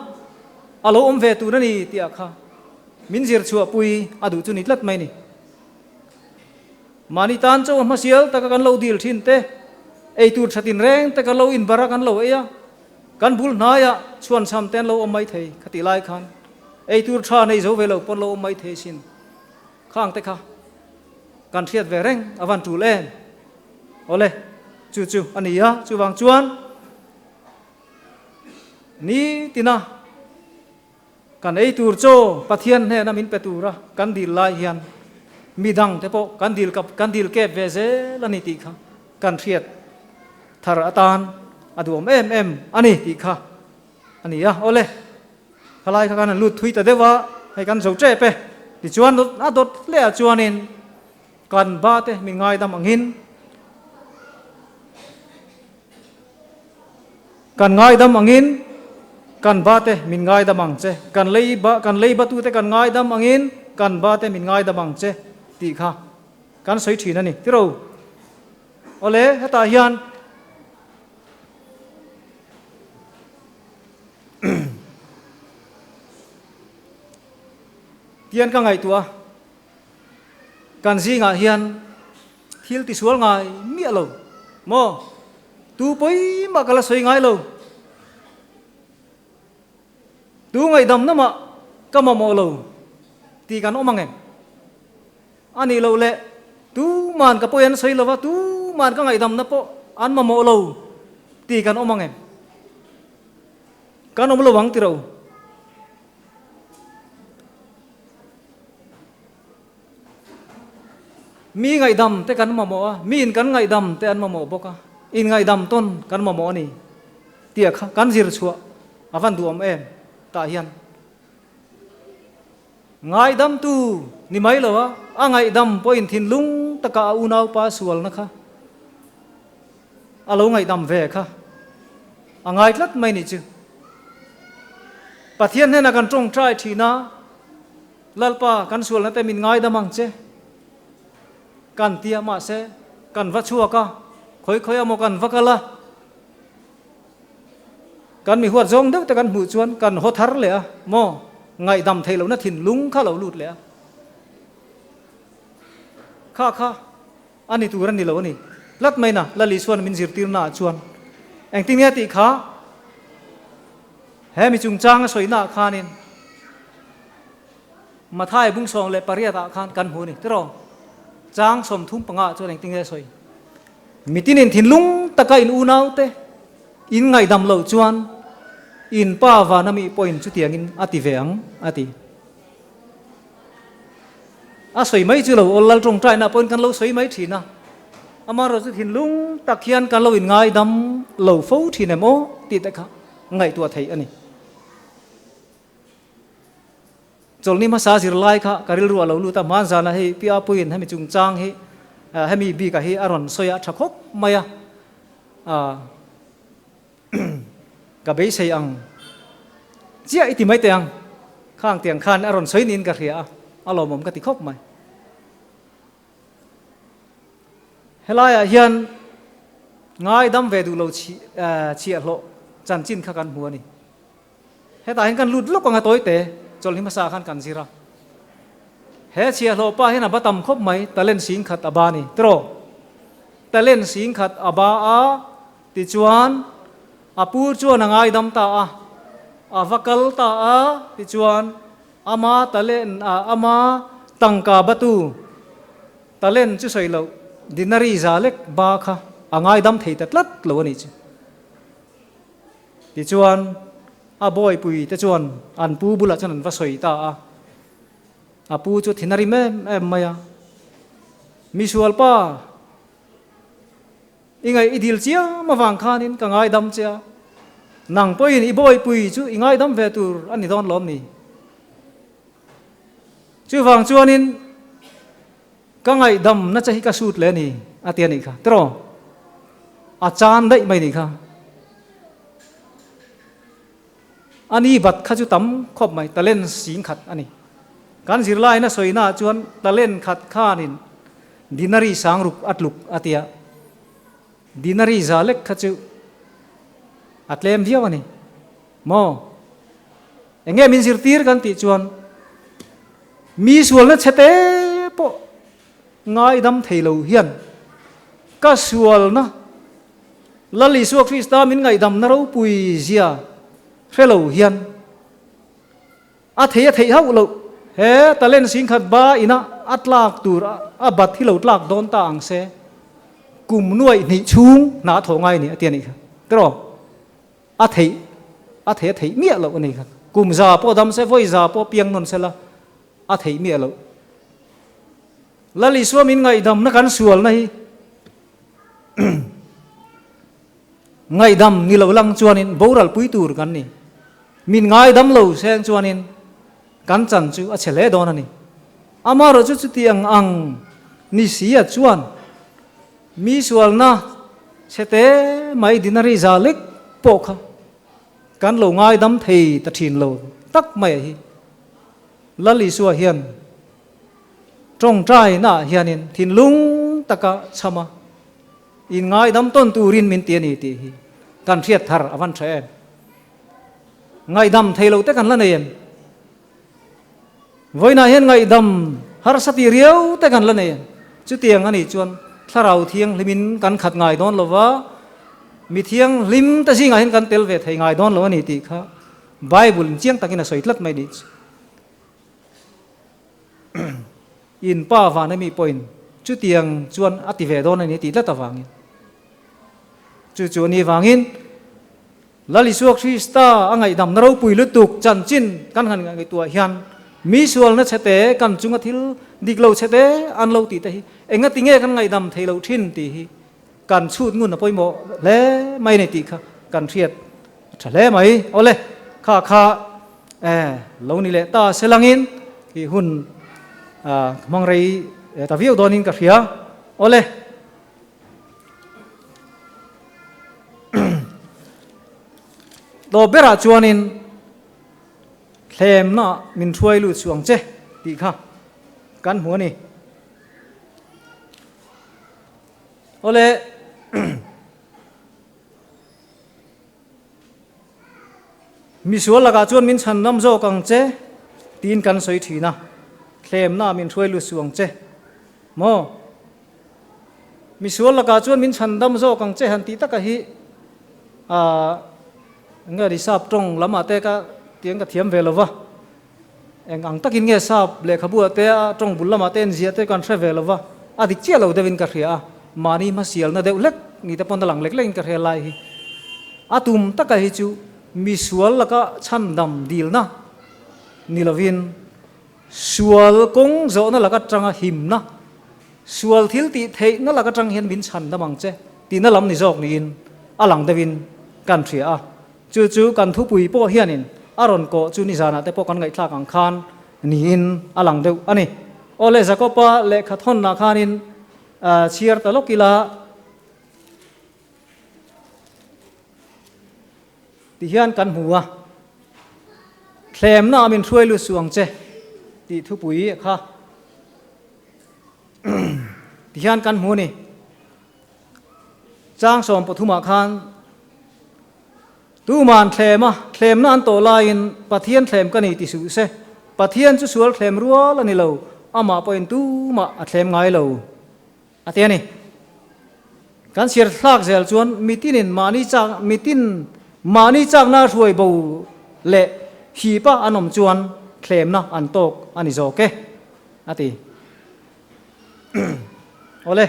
a lo awm ve tur a ni tih ah kha min zir chhuahpui a duh chu ni tlat mai ni. Mahni tan chaw a hmasial taka kan lo dil thin te, ei tur tha tinreng te kan lo inbar a kan lo ei a, kan bul hnaiah chhuanchham te an lo awm mai thei kha tih lai khan ei tur tha nei zo ve lo pawn lo awm mai thei sin. Khang te kha kan hriat ve reng a van tul em? Awle, chu chu a ni a, chuvang chuan nitina Kan ei tur chaw Pathian hnena min pe tura kan dil lai hian mi dang te pawh kan dil kap kan dil kep ve zel a ni tih kha kan hriat thar atan a duhawm em em a ni tih kha a ni a. Awle, khalai kha kan han lut thui ta deuh a, hei kan zo tep e. Tichuan a dawt hle ah chuanin kan ba te min ngaidam angin Kan ngaidam angin kan ba te min ngaidam ang che, kan lei ba kan lei batute kan ngaidam angin kan ba te min ngaidam ang che tih kha kan sawi thin a ni. Tiro. Awle, hetah hian tian ka ngaihtuah a, kan zingah hian Thil tisual ngai miah lo maw? Tu pawi mah ka la sawi ngai lo. Tu ngaihdamna mah ka mamawh lo tih kan awm ang em? A nih loh leh tu man ka pawi an sawi lo va, tu man ka ngaihdamna pawh an mamawh lo tih kan awm ang em? Kan awm lo ang tiro. Mi ngaihdam te kan mamawh a, miin kan ngaihdam te an mamawh bawk a, inngaihdam tawn kan mamawh a ni tih kha kan zir chhuah a van duhawm em tah hian ngaidamtu ni mai lo a, a ngaihdam pawhin thinlung taka a unaupa sualna kha a lo ngaihdam ve kha a ngai tlat mai nih chu. Pathian hnenah kan tawngtai thin a. Lalpa, kan sualna te min ngaidam ang che. Kan ti a, mahse, kan va chhuak a, khawi khawi amaw kan va kal a, kan mi huat zawng deuh te kan hmuh chuan kan haw thar leh a, maw, ngaihdam theih lohna thinlung kha lo lut leh a. Kha kha a ni tur a ni lo a ni. Tlat mai na, Lal Isuan min zirtirna ah chuan engtin nge tih kha He mi chungchang a sawina ah khanin Mathai bung 18 ah khan kan hmu a ni. Tiraw? Chang 35 ah chuan engtin nge a sawi? Mitinin thinlung taka in unaute in ngaihdam loh chuan in pa vana mi pawhin chutiangin a ti ve ang, a ti. A sawi mai chu lo awl lal tawngtaina pawhin kan lo sawi mai thin a. Amaherawhchu chu thinlung tak hian kan lo inngaidam lo fo thin em aw tih te kha ngaihtuah theih a ni. Chawlhni hmasa zirlai kha ka rilru a lo lut a, hmanzana hei Pi Apuiin hemi chungchang hi hemi bikah hi a rawn sawi a tha khawp mai a, ka beisei ang chiah i ti mai teh ang, khang tiang khan a rawn sawi niin ka hria a, a lawmawm ka ti khawp mai. Helaiah hian ngaidam ve duh lo chhiahhlawh chanchin kha kan hmu a ni. Hetah hian kan lut lawk ang a tawite chawlhni hmasa khan kan zir a. He chhiahhlawh pa hian a ba tam khawp mai, talent 10,000 a ba a ni. Tiraw? Talent 10,000 a ba a, tichuan a pu chuan a ngaidam ta a, a va kal ta a, tichuan ama talent, ama tangka batu talent chu sawi loh dinari za lek ba kha a ngaidam thei ta tlat lo a nih chu. Tichuan, a bawipui te chuan an pu bulah chuan an va sawi ta a. A pu chu thin a rim em em mai a, Misual pa, i ngaih i dil chiam avang khanin ka ngaidam che a, nang pawhin i bawipui chu i ngaidam ve tur a ni dawn lawm ni? Chuvang chuanin ka ngaihdamna che hi ka sut leh a ni, a ti a nih kha. Tiraw? A chan daih mai nih kha. Ani bat kha chu tam khawp mai, talent sing khat a ni. Kan zirlaina sawina ah chuan talent khat khanin dinari sang ruk a tluk a tia. Dinari za lek kha chu a tlem viau a ni maw? Enge min zirtir kan tih chuan mi sualna chhe te pawh ngaidam thei lo hian ka sualna Lal Isua Krista min ngaihdamna ropui zia hre lo hian a thei a theih hauh loh. He talent singkhat ba ina a tlak tur a bat hi lo tlak dawn ta ang se, kum nuaih hnih chhung hna a thawh ngai a ni a ti a nih kha. Tiraw? A theih a thei a theih miah loh a nih kha. Kum za pawh dam se, vawi za pawh piang nawn sela a theih miah loh. Lal Isua min ngaihdamna kan sualna hi Ngaihdam ni lo lang chuanin boral pui tur kan ni. Min ngaidam lo seng chuanin kan chan chu a chhe hle dawn a ni. Amaherawh chu chutiang ang ni sia chuan mi sualna chhe te mai dinari za lek pawh kha kan lo ngaidam thei ta thin lo tak mai a hi. Lal Isua hian Tawngtainaah hianin thinlung taka chham a, inngaidam tawn turin min ti a ni tih hi kan hriat thar a van tha em? Ngaihdam thei lo te kan la nei em? Vawiinah hian ngaihdam harsa ti riau te kan la nei em? Chutiang a nih chuan thlarau thianghlimin kan khat ngai dawn lo va, mi thianghlim te zingah hian kan tel ve thei ngai dawn lo a ni tih kha Bible in chiang takin a sawi tlat mai nih chu. In pa van ami pawhin chutiang chuan a ti ve dawn a ni tih tlat avangin chu chu a ni vangin Lal Isua Krista a ngaihdamna ropui lutuk chanchin kan han ngaihtuah hian mi sualna chhete kan chunga thil dik lo chhete an lo tih te hi engati nge kan ngaihdam thei lo thin tih hi kan chhut ngun a pawimawh hle mai a ni tih kha kan hriat a tha hle mai. Awle, kha kha e lo ni leh ta se langin tih hun ka hmang rei ta viau dawnin ka hria. Awle. Tawp berah chuanin thlemna min hruai lut suh ang che tih kha kan hmu a ni. Awle. Misual lakah chuan min chhan lam zawk ang che tiin kan sawi thin a, thlemna min hruai lut suh ang che maw? Misual lakah chuan min chhan dam zawk ang che han tih taka hi aah nge ni sap tawng lamah te ka tiang ka thiam ve lo va, eng ang takin nge sap lehkhabu ah te a tawng bul lamah te enziah te kan hre ve lo va, a dik chiah lo deuhin ka hria a, mahni hmasialna deuh hlek ni te pawn a lang lek lekin ka hria lai hi. A tum taka hi chu misual laka chhandam dilna ni lovin sual kawng zawhna laka tanga himna, sual thil tih theihna laka tang hian min chhandam ang che tihna lam ni zawk niin a lang deuhin kan hria a. Chu chu kan thupui pawh hianin a rawn kawh chu nizanah te pawh kan ngaihthlak ang khan niin a lang deuh a ni. Aw le Jakoba lehkha thawnah khanin chhiar ta lawk ila ti hian kan hmu a, Thlemna ah min hruai lut suh ang che tih thupui kha ti hian kan hmu a ni. Chang 13 khan Tuman thlem a, thlemna an tawh laiin Pathian thlem ka ni ti suh se, Pathian chu sual thlem rual a ni lo, amah pawhin tumah a thlem ngai lo a ti a ni. Kan chhiar thlak zel chuan mitinin mahni chak mitin mahni chakna hruai bo leh hipa an awm chuan thlemna an tawk a ni zawk e a ti. Awle.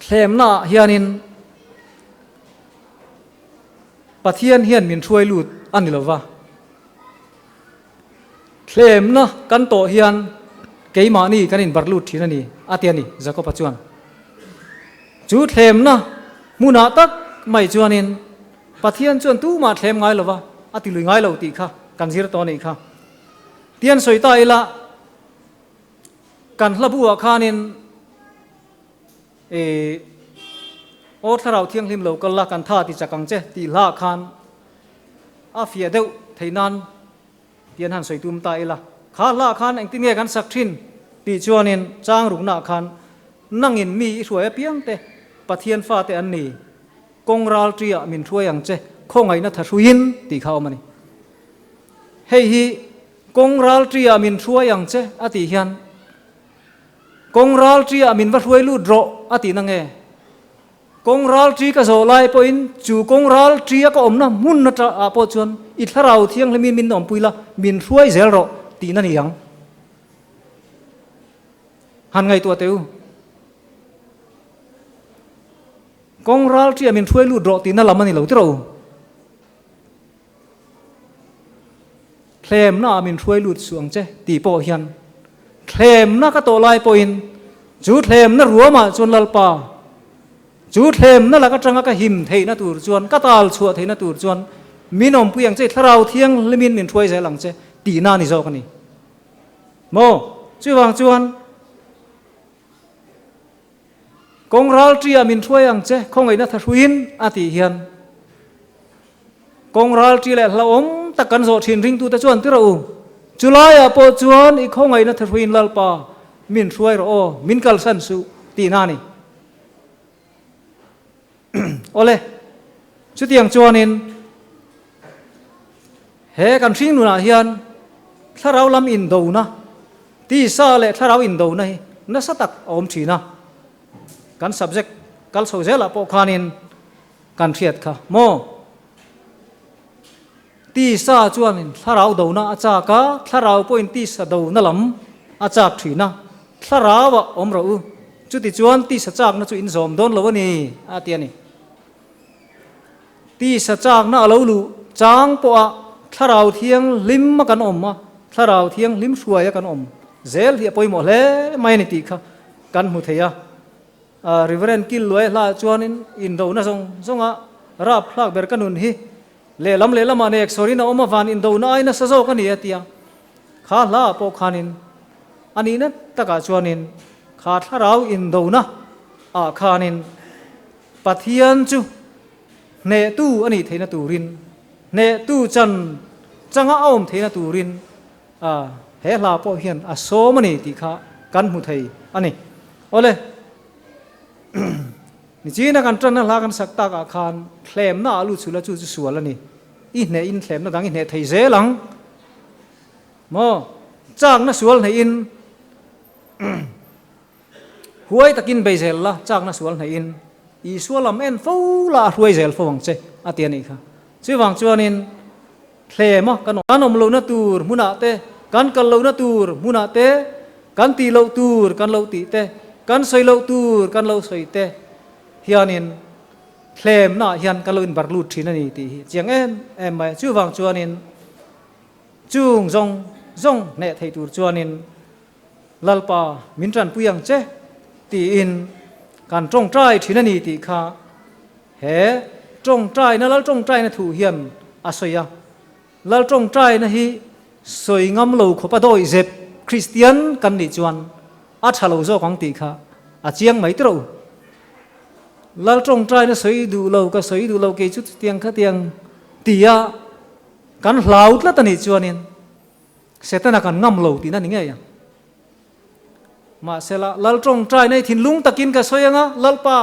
Thlemnaah hianin Pathian hian min hruai lut a ni lova. Thlemna kan tawh hian keimahni kan inbar lut thin a ni, a ti a ni, Jakob-a chuan. Chu thlemna hmunah tak mai chuanin Pathian chuan tumah thlem ngai lova, a ti lui ngai lo tih kha kan zir tawh a nih kha. Tian sawi ta ila, Kan hla buah khanin I Aw Thlarau Thianghlim lo kal la kan tha ti chak ang che tih hlah khan a fiah deuh theih nan tian han sawi tum ta ila. Kha hlah khan engtin nge kan sak thin tih chuanin chang ruknaah khan nangin mi i hruai apiang te Pathian fate an ni, kawng ral ṭiah min hruai ang che, khawngaihna tha hruiin tih kha a awm a ni. Hei hi kawng ral ṭiah min hruai ang che a tih hian Kawng ral ṭi ah min va hruai lut rawh a tihna nge? Kawng ral ṭi ka zawh lai pawhin chu kawng ral ṭi a ka awmna hmun aṭa ah pawh chuan i thlarau thianghlimin min awmpui la, min hruai zel rawh tihna ni ang. Han ngaihtuah teh u. Kawng ral ṭi ah min hruai lut rawh tihna lam a ni lo tiraw u. Thlemna ah min hruai lut suh ang che tih pawh hian thlemna ka tawh lai pawhin chu thlemna ruamah chuan Lalpa, chu thlemna lak atanga ka him theihna tur chuan, ka tal chhuah theihna tur chuan min awmpui ang che, Thlarau Thianghlimin min hruai zel ang che tihna a ni zawk a ni. Maw? Chuvang chuan Kawng ralṭi ah min hruai ang che, khawngaihna tha hruiin a tih hian kawng ralṭi leh hlauhawm tak kan zawh ṭhin ringtute chuan ti rawh u, chulaiah pawh chuan i khawngaihna tha hruiin Lalpa min hruai rawh aw, min kalsan suh tihna a ni. Awle, chutiang chuanin he kan hringnunah hian thlarau lam indona, Tisa leh thlarau indona hi nasa tak a awm thin a, kan subject kal chho zelah pawh khanin kan hriat kha maw? Tisa chuanin thlarau dona a chak a, thlarau pawhin tisa dona lam a chak thin a, thlarauah awm rawh u, chutichuan tisa chakna chu in zawm dawn lo a ni a ti a ni. Tisa chakna a lo luh chang pawha Thlarau Thianghlim a kan awm a, Thlarau Thianghlim hruai a kan awm zel hi a pawimawh hle mai a ni tih kha kan hmu thei a. Reverend Kil Luai hla chuanin indona zawng zawnga rap hlak ber ka nun hi lehlam lehlamah nek sawrin a awm a, van indona ai nasa zawk a ni a ti a. Kha hla ah pawh khanin a nihna takah chuanin kha Thlarau indona ah khanin Pathian chu hnehtu a nih theihna turin, hnehtu chan changa a awm theihna turin he hla pawh hian a sawm a ni tih kha kan hmu thei a ni. Awle, nichina kan tanna hla kan sak takah khan thlemna ah lut suh la chu chu sual a ni. I hnehin thlemna dang i hneh thei zel ang maw? Chakna sual hnehin Huai takin bei zel la, chakna sual hnaihin Isua lam en fo la a hruai zel fo ang che, a ti a nih kha. Chuvang chuanin thlema kan awm. Kan awm lohna tur hmunah te, kan kal lohna tur hmunah te, kan tih loh tur kan lo tih te, kan sawi loh tur kan lo sawi te hianin thlemnaah hian kan lo inbar lut thin a ni tih hi chiang em em mai a. Chuvang chuanin chung zawng zawng hneh thei tur chuanin Lalpa, min tanpui ang che, tiin kan tawngtai thin a ni tih kha he tawngtaina, Lal tawngtaina thu hian a sawi a. Lal tawngtaina hi sawi ngam lo khawp a dawi zep Kristian kan nih chuan a tha lo zawk ang tih kha a chiang mai tiraw u. Lal tawngtaina sawi duh lo, ka sawi duh lo kei chu chutiang khatiang tia kan hlau tlat a nih chuanin Setana kan ngam lo tihna ni ngei ang. Mahsela, Lal tawngtai nei thinlung takin ka sawi anga, Lalpa,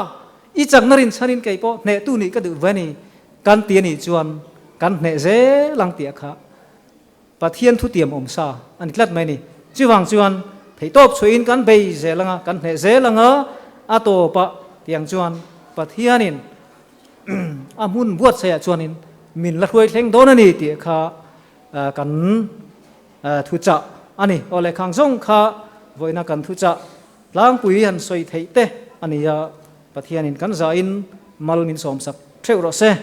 i chakna rinchhanin kei pawh hnehtu nih ka duh ve ni, kan ti a nih chuan kan hneh zel ang tih a kha Pathian thutiam awm sa a ni tlat mai a ni. Chuvang chuan theihtawp chhuahin kan bei zel anga, kan hneh zel anga, a tawpah tiang chuan Pathianin a hmun buatsaihah chuanin min la hruai thleng dawn a ni tih kha Kan thuchah a ni. Aw lehkhang zawng kha vawiina kan thuchah tlangpui han sawi theih te a ni a, Pathianin kan zahin mal min sawmsak theuh rawh se.